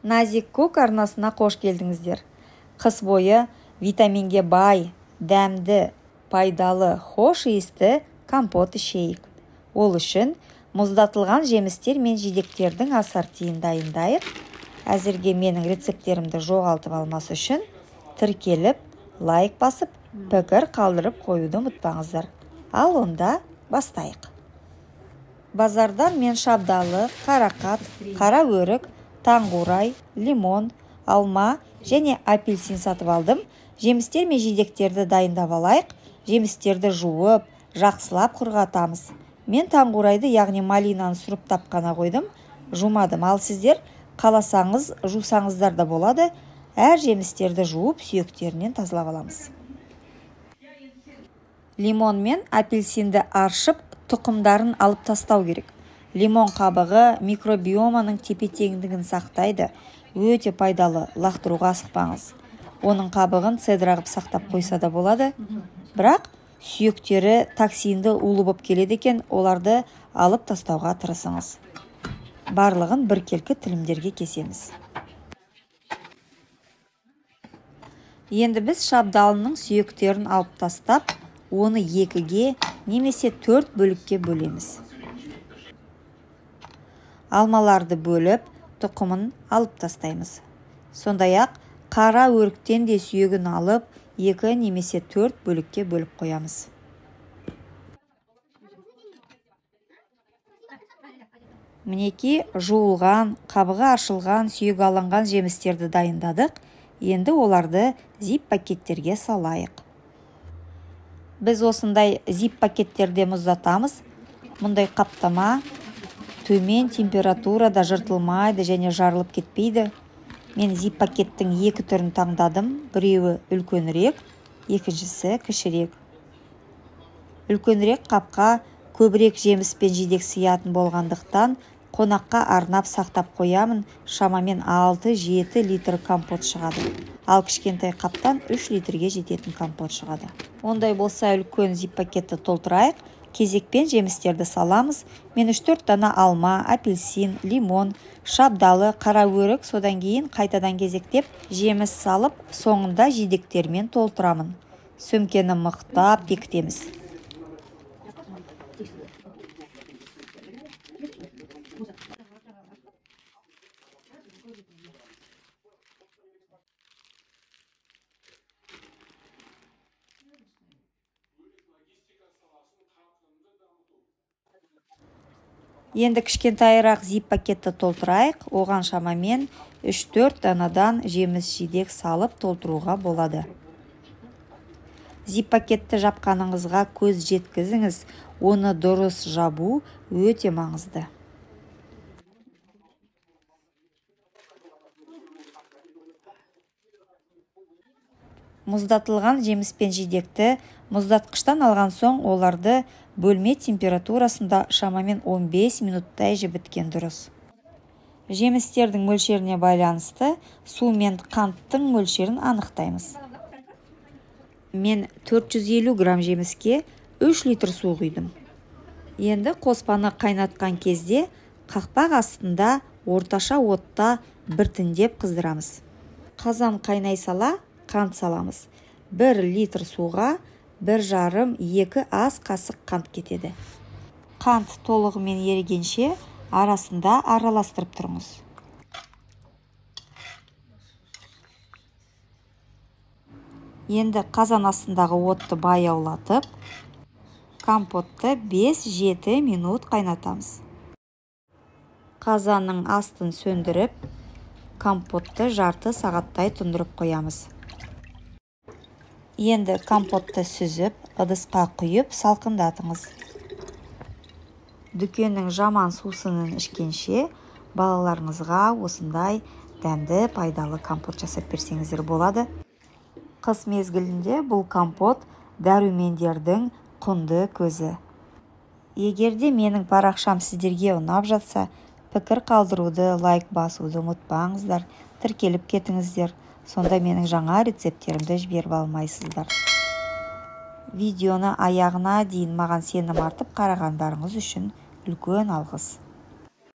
Nazik Cook арнасына қош келдіңіздер. Қыс бойы витаминге бай, дәмді, пайдалы, хош иісті компот ішейік. Ол үшін мұздатылған жемістер мен жидектердің ассортиін дайындайық. Әзірге менің рецепттерімді жоғалтып алмас үшін тіркеліп, лайк басып, пікір қалдырып қоюды ұмытпаңыздар. Ал онда бастайық. Базардан мен шабдалы, қарақат, қара өрік, таңғурай, лимон, алма және апельсин сатып алдым. Жемістер мен жидектерді дайындап алайық. Жемістерді жуып, жақсылап құрғатамыз. Мен таңғурайды, яғни малинаны сұрыптап қана қойдым, жумадым. Ал сіздер қаласаңыз, жусаңыздар да болады. Әр жемістерді жуып, сүйектерінен тазалап аламыз. Лимон мен апельсинді аршып, тұқымдарын алып тастау керек. Лимон қабығы микробиоманың тепе-теңдігін сақтайды. Өте пайдалы, лақтыруға асықпаңыз. Оның қабығын цедра қып сақтап қойса да болады. Бірақ сүйектері токсинді улы боп келеді екен, оларды алып тастауға тырысыңыз. Барлығын біркелкі тілімдерге кесеміз. Енді біз шабдалының сүйектерін алып тастап, оны 2-ге немесе 4 бөлікке бөлеміз. Алмаларды бөліп, тұқымын алып тастаймыз. Сондай-ақ қара өріктен де сүйегін алып, 2 немесе 4 бөлікке бөліп қоямыз. Мінекей жуылған, қабығы аршылған, сүйегі алынған жемістерді дайындадық. Енді оларды зип пакеттерге салайық. Біз осындай зип пакеттерде мұздатамыз. Мұндай қаптама төмен температурада жыртылмайды және жарылып кетпейді. Мен зип пакеттің 2 түрін таңдадым. Біреуі үлкенірек, екіншісі кішірек. Үлкенірек қапқа көбірек жеміс пен жидек сыятын болғандықтан қонаққа арнап сақтап қоямын. Шамамен 6-7 литр компот шығады. Ал кішкентай қаптан 3 литрге жететін компот шығады. Ондай болса үлкен зип пакетті толтырайық. Кезекпен жемістерді саламыз. Мен 3-4 дана алма, апельсин, лимон, шабдалы, қара өрік, содан кейін қайтадан кезектеп жеміс салып, соңында жидектермен толтырамын. Сөмкені мықтап бекітеміз. Енді кішкентайырақ зип пакетті толтырайық. Оған шамамен 3-4 данадан жеміс жидек салып толтыруға болады. Зип пакетті жапқаныңызға көз жеткізіңіз. Оны дұрыс жабу өте маңызды. Мұздатылған жеміс пен жидекті мұздатқыштан алған соң оларды бөлме температурасында шамамен 15 минуттай жібіткен дұрыс. Жемістердің мөлшеріне байланысты су мен қанттың мөлшерін анықтаймыз. Мен 450 грамм жеміске 3 литр су құйдым. Енді қоспаны қайнатқан кезде қақпақ астында орташа отта біртіндеп қыздырамыз. Қазан қайнай сала қант саламыз. 1 литр суға 1,5-2 ас қасық қант кетеді. Қант толығымен ерігенше арасында араластырып тұрыңыз. Енді қазан астындағы отты баяулатып, компотты 5-7 минут қайнатамыз. Қазанның астын сөндіріп, компотты жарты сағаттай тұндырып қоямыз. Енді компотты сүзіп, ыдысқа құйып салқындатыңыз. Дүкеннің жаман сусынын ішкенше балаларыңызға осындай дәмді, пайдалы компот жасап берсеңіздер болады. Қыс мезгілінде бұл компот дәрумендердің құнды көзі. Егер де менің парақшам сіздерге ұнап жатса, пікір қалдыруды, лайк басуды ұмытпаңыздар, тіркеліп кетіңіздер. Сонда менің жаңа рецепттерімді жіберіп алмайсыздар. Видеоны аяғына дейін маған сенім артып қарағандарыңыз үшін үлкен алғыс.